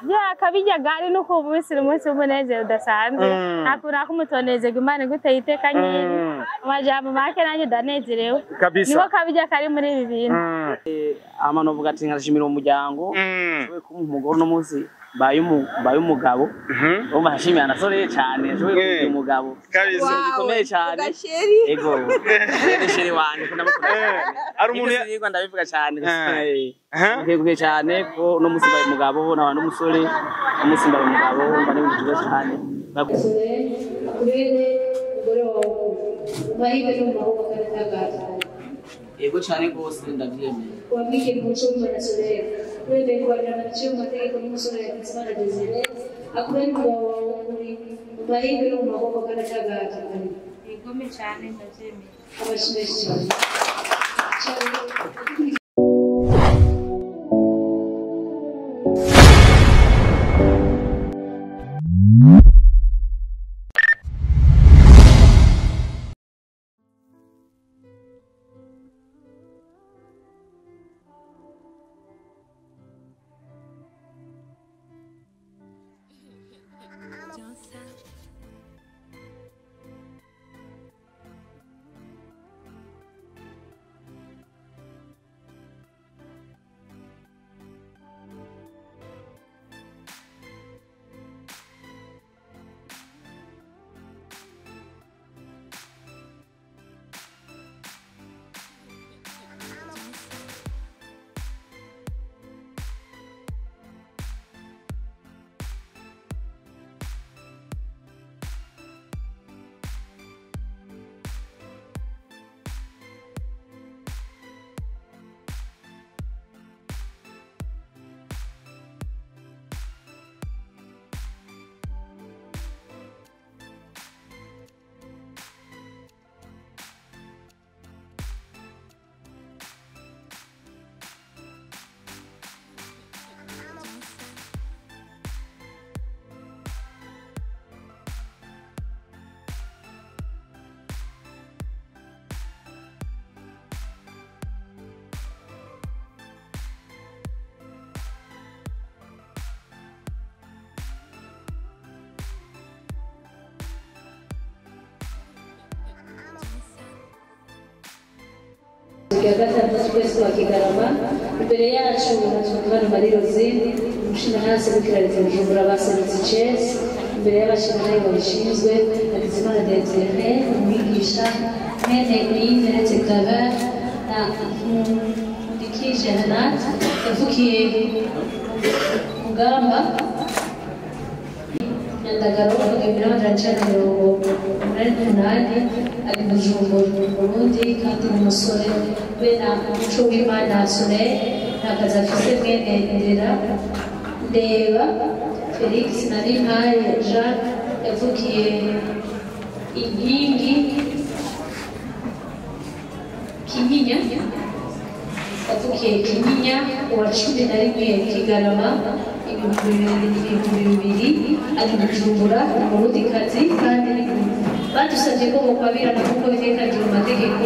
Ya kabijya gari nuko umunsi umunsi w'umunezero udasanzwe. Ntakura kumutonezerwa Imana iguteye iteka nyine. Amajambo make nanjye ndanezerewe. Kabisa. Niko kabijya kari muri ibi bintu. Ama novuga ati nkashimira umuryango. Shoboye kumuha umugore uno munsi baye umugabo. Urumva nshimira na Soleil cyane shoboye kumuha umugabo. Kabisa. Gikomeye cyane. Ego. Chéri wanje ndamukunda cyane. Ari umuntu yigwa ndabivuga cyane. Ngiye cyane ko no munsi baye umugabo na n'umusore umunsi mbaye umugabo mba n'ibintu byiza cyane. Akubere umugore wawe mahirwe no mu maboko kandi. Ego cyane rwose ndabyemeye. Wamwigeme umuco w'Imana Soleil uremeye kubarira biciye mu mategeko n'umusore Hakizimana Desire akubere umugabo wawe w'ukuri mu mahirwe no mu maboko kandi atagahato. Igome cyane ndabyemeye. Amashyi menshi cyane. Ya gatatu z'ukwezi kwa Kigarama imbere yacu hatungana Marie Rosine umushinga serukira leta Bujumbura baserutse Chess imbere y'abashinga babishinzwe Hakizimana Desire umwigisha mwene Niyinteretse Claver na Nkundikije Hanat yavukiye Mugamba Nyandagaro 1988 ari Bujumbura mu Burundi kandi ni umusore we na Muco w'Imana Soleil nta kazi afise mwene Ndera Ndeba Felix na Nintare Jacques yavukiye Inkingi Kinyinya yavukiye Kinyinya uwa 11 Kigarama 2000 ari Bujumbura mu Burundikazi kandi badusabye ko bokwabirana kuko bitekanijwe mu mategeko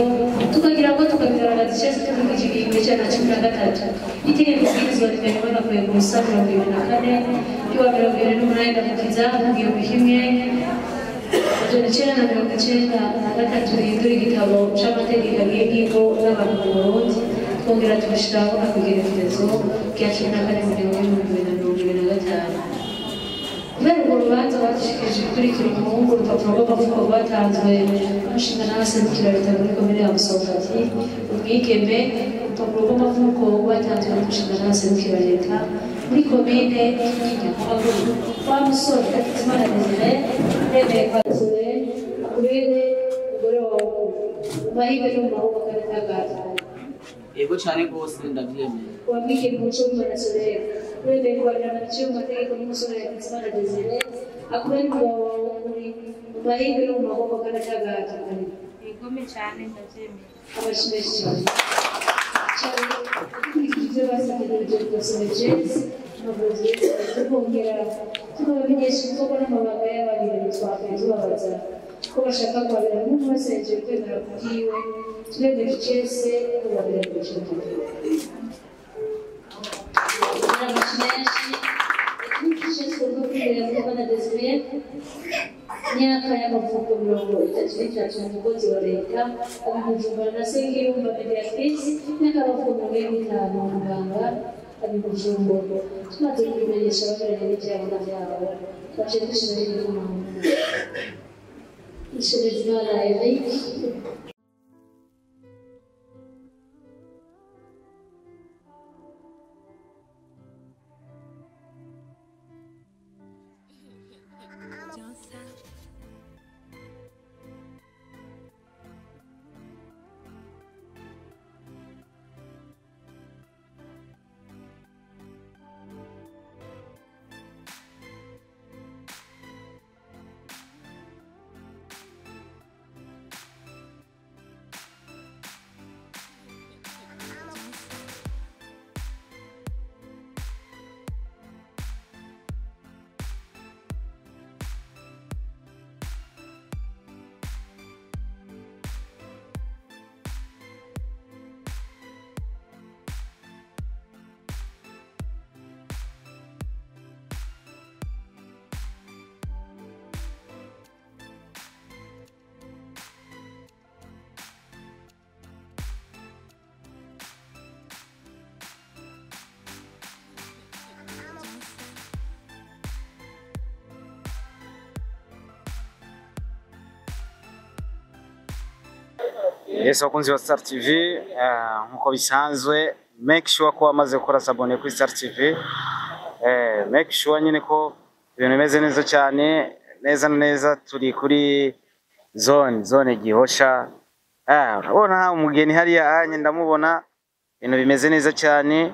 tukagira ngo tukabigaragaza icese dukurikije igihumbi ijana na cumi na gatatu n'itegeko ibwirizwa rimenywa na kwego ubusa 24 ry'uwa 28 ndamukiza mu 1993 rihindura igitabo c'amategeko agenga ingo n'abantu mu Burundi twongera tubishiraho akagerekezo rya 14 mu 2025. Kubera urwo rubanza badushikirije ibikurikira umuhungu urupapuro rw'amavuko rwatanzwe n'umushinga n'abaserukira leta muri komine ya Musongati umwigeme urupapuro rw'amavuko rwatanzwe n'umushinga n'abaserukira leta muri komine Kinyinya wa musore Hakizimana Desire uremeye kwa Soleil akubere umugore wawe mahirwe no mu maboko kandi atagahato. Ego cyane rwose ndabyemeye. Wamwigeme umuco w'Imana Soleil uremeye kubarira biciye mu mategeko n'umusore Hakizimana Desire akubere umugabo wawe w'ukuri mu mahirwe no mu maboko kandi atagahato. Igome cyane ndabyemeye. Amashyi menshi cyane. Dukurikije ibyo basabye ibyo tugasoma Jesi tukongera tukabamenyesha ibikorwa n'amabanga y'ababiri twakwiye tubabaza ko bashaka kuhabera nk'uko basengeje kwemera kubwiwe twemeje Jesi kubabera ku kintu. Amashyi menshi. Tugomba na Desire, imyaka y'amavuko 33, umukozi wa leta, abibujumbura na Sengiyumva Mediatrice, imyaka y'amavuko 45, umuganga, abibujumbura. Tumaze kubimenyesha ababeranye n'ibyabona byabo, twaciye dushira n'inama. Ishimizimana Eric. Yes, wakunzi wa Star TV, nkuko bisanzwe make sure ko wamaze gukora sabone kuri Star TV. Make sure nyine ko ibintu bimeze neza cyane, neza neza. Turi kuri zone Gihosha. Urabona umugeni hariya anye ndamubona, ibintu bimeze neza cyane.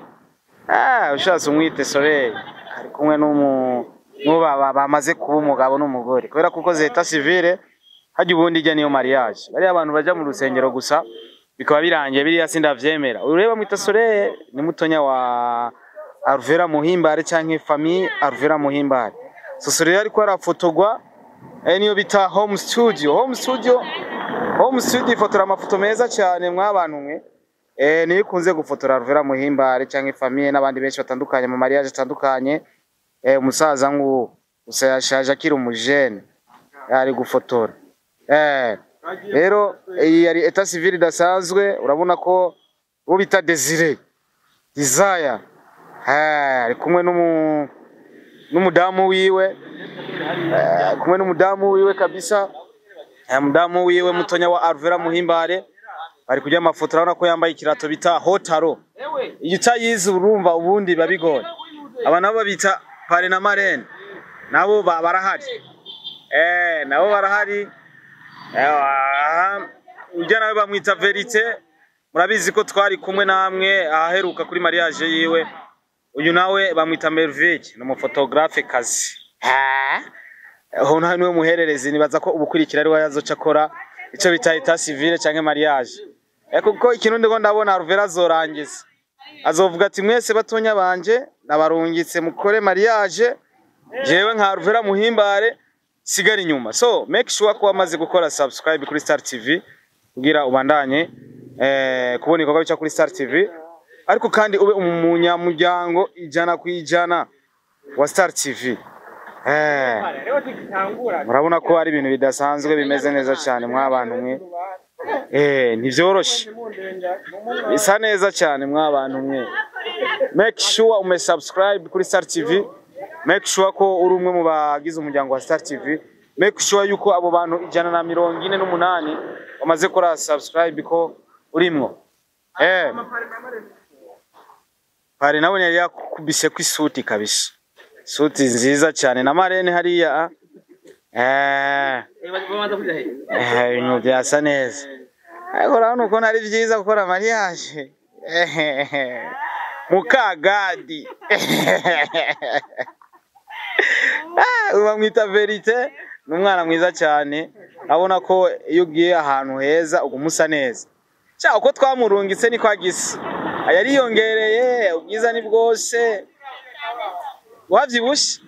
Ushatse umwite Soleil ari kumwe n'ubu bamaze kuba umugabo n'umugore, kubera kuko zeta civile hajya ubundi ijya niyo mariage. Bariya abantu bajya mu rusengero gusa bikaba birangiye, biriya sindavyemera. Ureba mwita Soleil ni mutonya wa Alvera Muhimbare canke famille Alvera Muhimbare. So Soleil ariko arafotogwa, niyo bita home studio. Home studio ifotora amafoto meza cyane mwabantu mwe. Niyo ikunze gufotora Alvera Muhimbare canke famille n'abandi benshi batandukanye mu mariage atandukanye. Umusaza ngu gusa yashaje akiri umujene ari gufotora. Rero iyi yari etat civil idasanzwe. Urabona ko uwo bita Desire Desire ari kumwe n'umudamu wiwe, kumwe n'umudamu wiwe kabisa. Umudamu wiwe mutonya wa Alvera Muhimbare ari kujya amafoto. Urabona ko yambaye ikirato bita Hotaro. Iyo utayizi urumva ubundi babigoye. Aba nabo babita pare na marene, nabo barahari. Nabo barahari. Ujya nawe bamwita Verite, murabizi ko twari kumwe namwe ahaheruka kuri mariage yiwe. Uyu nawe bamwita Merville, ni umufotographe kazi. Ho nawe niwe muhererezi, nibaza ko ubukurikira ari we yazoca akora ico bita etat civile canke mariage. Kuko ikintu ndiko ndabona Alvera azorangiza, azovuga ati mwese batonya banje nabarungitse mukore mariage, jewe nka Alvera Muhimbare sigara inyuma. So make sure ko wamaze gukora subscribe kuri Star TV kugira ubandanye kubona ibikorwa bica kuri Star TV, ariko kandi ube umunyamuryango 100% wa Star TV. Murabona ko ari ibintu bidasanzwe bimeze neza cyane mwabantu mwe. Ntivyoroshe, bisa neza cyane mwabantu mwe. Make sure ume subscribe kuri Star TV. Make sure ko uri umwe mu bagize umuryango wa Star TV. Make sure yuko abo bantu 148 bamaze kora subscribe ko urimwo. Pare nawe yari yakubise ku isuti kabisa. Suti nziza cyane na marene hariya. Ibintu byasa neza. Ariko urabona ukuntu ari byiza gukora mariage. Mukagadi. Bamwita Verite, ni umwana mwiza cyane. Abona ko iyo ugiye ahantu heza ugumusa neza. Cya uko twamurungitse niko agisa. Yariyongereye ubwiza ni bwose. Wavyibushe?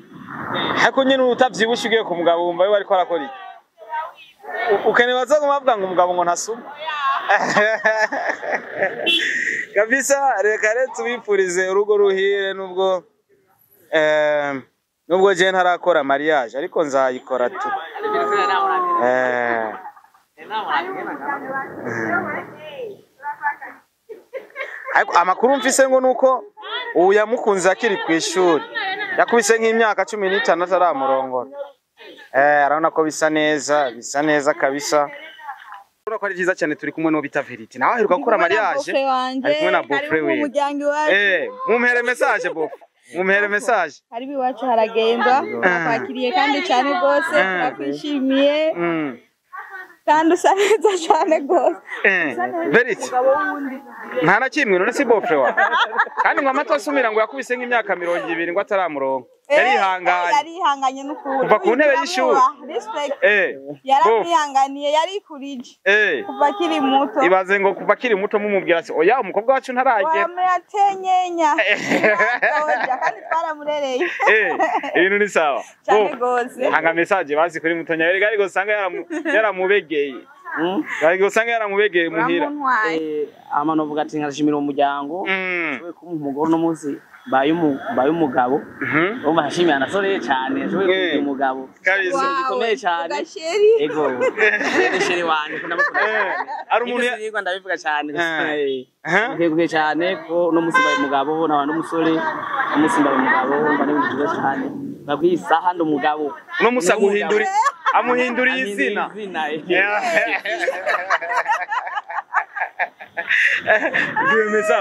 Ariko nyine utavyibushe ugiye ku mugabo wumva we ariko arakora iki? Ukene baza kumavuga ngo umugabo ngo ntasuma. Kabisa reka rero tubipfurize urugo ruhire, nubwo Nubwo je ntarakora mariage ariko nzayikora tu. Ariko amakuru mfise ngo nuko ubu yamukunze akiri ku ishuri. Yakubise nk'imyaka 15 ataramurongora. Arabona ko bisa neza, bisa neza kabisa. Urabona ko ari byiza cyane, turi kumwe n'uwo bita Verite. Nawe aheruka gukora mariage. Ari kumwe na beau-frère wiwe. Mumpere message beau. Mumpere message. Karibu iwacu haragendwa, turakwakiriye kandi cyane rwose, turakwishimiye. Kandi usa neza cyane rwose. Verite. Nta na kimwe none si beau-frère wawe. Kandi ngo amatwi asumira ngo yakubise nk'imyaka 20 ngo ataramuronka. Yarihanganye. Yarihanganye n'ukuri. Kuva ku ntebe y'ishuri. Respect. Yaramwihanganiye, yarikurije. Kuva akiri muto. Ibaze ngo kuva akiri muto mumubwira ati oya umukobwa wacu ntaragera. Wamuratenyenya. Kandi twaramurereye. Ibintu ni sawa. Cyane gose. Hanga message bazi kuri mutonya erega ariko usanga yaramubegeye. Ariko usanga yaramubegeye muhira. Ama novuga ati nkashimira umuryango. Shoboye kumuha umugore uno munsi mbaye umugabo. Urumva nshimira na Soleil cyane, ashoboye kugira umugabo. Kabisa. Gikomeye cyane. Ego. Chéri wanje ndamukunda cyane. Ari umuntu yigwa ndabivuga cyane. Ngiye cyane ko no munsi mbaye umugabo na n'umusore, umunsi mbaye umugabo mba n'ibintu byiza cyane. Bakwisaha ndi umugabo. No musa guhindura amuhinduriye izina.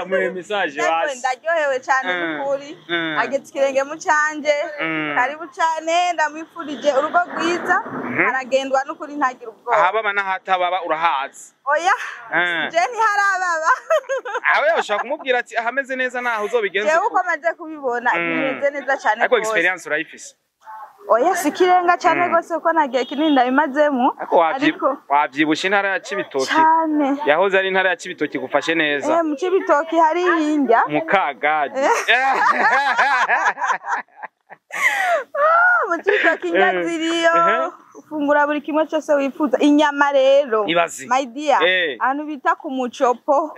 Muhe message basi. Ndaryohewe cyane n'ukuri. Ageze ikirenge mu canje. Karibu cyane, ndamwifurije urugo rwiza. Aragendwa n'ukuri ntagira ubwoba. Ahababa n'ahatababa urahazi. Oya. Je ntiharababa. Awe ushaka kumubwira ati ahameze neza naho uzobigenza. Jewe uko maze kubibona bimeze neza cyane. Ariko experience urayifise. Oya sikirenga cyane gose uko nagiye kinini ndabimazemo. Ariko wavyibusha intara ya Cibitoki. Yahoze ari intara ya Cibitoki gufashe neza. Mu Cibitoki hari indya. Mukagaji. Mu Cibitoki indya ziriyo. Ufungura buri kimwe cyose wifuza. Inyama rero. Ibaze. My dear. Ahantu bita ku mucopo.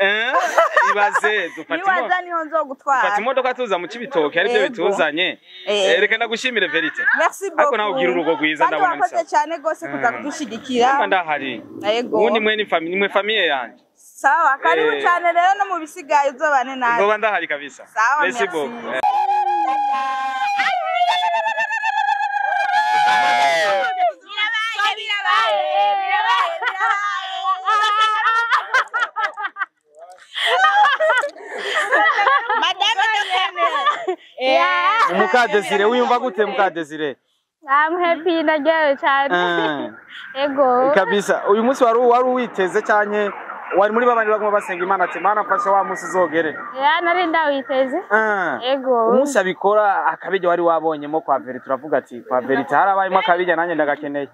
Ibaze dufata. Niwaza niho nzogutwara. Dufata imodoka tuza mu Cibitoki ari byo bituzanye. Reka ndagushimire Verite. Merci beaucoup. Ariko nawe ugira urugo rwiza ndabona ni sawa. Wakoze cyane gose kuza kudushigikira. Ndahari. Yego. Ubundi mwe ni famille, nimwe famille yanje. Sawa, karibu cyane rero no mu bisigaye uzobane nawe. Nzoba ndahari kabisa. Sawa, merci beaucoup. Mukadesire wiyumva gute Mukadesire? I'm happy naryohewe cyane. Ego. Kabisa uyu munsi wari witeze cyane, wari muri babandi baguma basenga Imana ati Mana mfasha wa munsi uzogere. Ya nari ndawiteze. Ego. Umunsi abikora akabijya wari wabonyemo kwa Verite uravuga ati kwa Verite harabayemo akabijya nanjye ndagakeneye.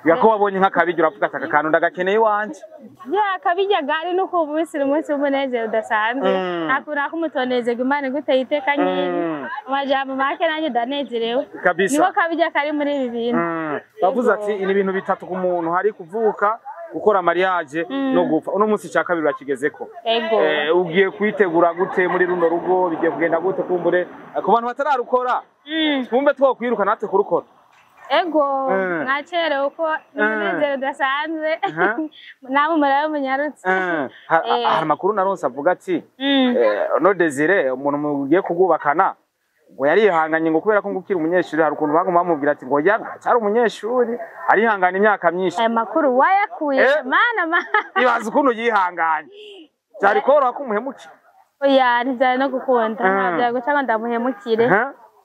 Yako wabonye nk'akabijya uravuga ati aka kantu ndagakeneye iwanje. Ya akabijya gari nuko umunsi umunsi w'umunezero udasanzwe. Nakura kumutonezega Imana iguteye iteka nyine. Amajambo make nanjye ndanezerewe. Kabisa. Niko kabijya kari muri ibi bintu. Bavuze ati ni ibintu bitatu ku muntu, hari kuvuka, gukora mariage no gupfa. Uno munsi cya kabiri urakigezeko. Ego. Ugiye kwitegura gute muri runo rugo, bigiye kugenda gute kumbure ku bantu batararukora? Twumve twokwiruka natwe kurukora. Ego, mwacerewe uko n'umunezero udasanzwe. Namwe murabe munyarutse. Hari amakuru naronse avuga ati no Desire umuntu mugiye kugubakana ngo yarihanganye ngo kubera ko ngukira umunyeshuri, hari ukuntu baguma bamubwira ati ngo ya cyari umunyeshuri arihangana imyaka myinshi. Aya makuru wayakuye mana ibaza ukuntu yihanganye. Byari koroha ko umuhemukira? Oya ntibyari no gukunda, ntabyo guca ngo ndamuhemukire.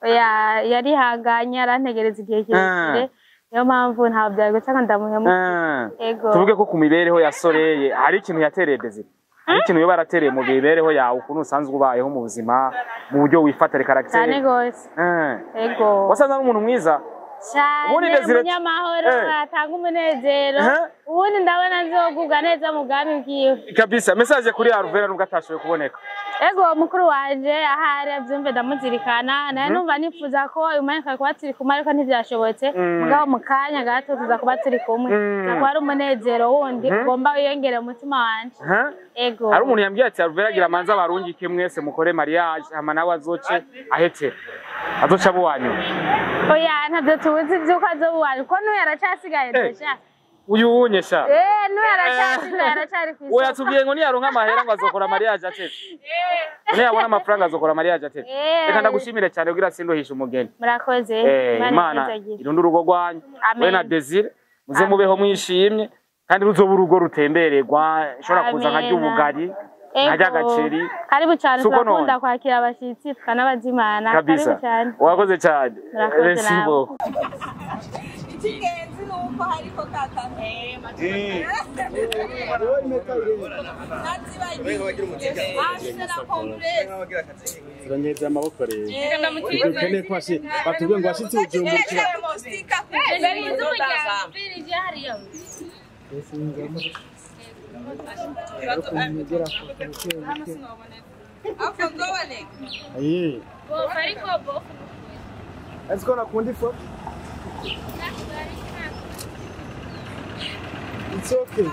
Oya yarihanganye arantegereza igihe kirekire, niyo mpamvu ntabwo byari guca ngo ndamuhemukire. Ego. Tuvuge ko ku mibereho ya Soleil hari ikintu yatereye Desire. Hari ikintu yoba yaratereye mu mibereho yawe ukuntu usanzwe ubayeho mu buzima, mu buryo wifatare caractère. Cyane gose. Ego. Wasanze ari umuntu mwiza. Cyane, umunyamahoro, atanga umunezero. Ubundi ndabona nzogubwa neza mu bwami bwiwe. Kabisa, message kuri Alvera nubwo atashoboye kuboneka. Ego mukuru wanje ahari abyumve ndamuzirikana, naye numva nifuza ko uyu mwanya kuba turi kumwe ariko ntibyashobotse. Mugabo mu kanya gato tuza kuba turi kumwe. Tuza ari umunezero wundi ugomba wiyongere umutima wanje. Ego. Hari umuntu yambwiye ati Alvera agira manza barungike mwese mukore mariage hama nawe azoce ahete. Azoca abo wanyu. Oya, ntabyo tuzi by'uko azoba uwanyu kuko n'uyu aracyasigaye deja. Uyu wunye sha. N'uyu aracyasigaye, aracyari ku isoko. Oya, tubwiye ngo niyaronka amahera ngo azokora mariage atevye. Niyabona amafaranga azokora mariage atevye. Reka ndagushimire cyane kugira sindohisha umugeni. Murakoze. Imana ihezagire. irunde urugo rwanyu. Amen. We na Desire muze mubeho mwishimye kandi ruzoba urugo rutembererwa, nshobora kuza nkarya Amen. ubugari, nkarya agaceri. Karibu cyane, Suko none. turakunda kwakira abashyitsi tukanabazimana. Kabisa. Karibu cyane. Wakoze cyane. Murakoze Merci nawe. beaucoup. Icy'ingenzi ni uko hariko ka kantu nazibagiye hasi na kompresi. Ziranyereza amaboko rero. Dukeneye ko batubwiye ngo washitse Bujumbura. Ayi. Est-ce qu'on a kundi ifoto? It's okay.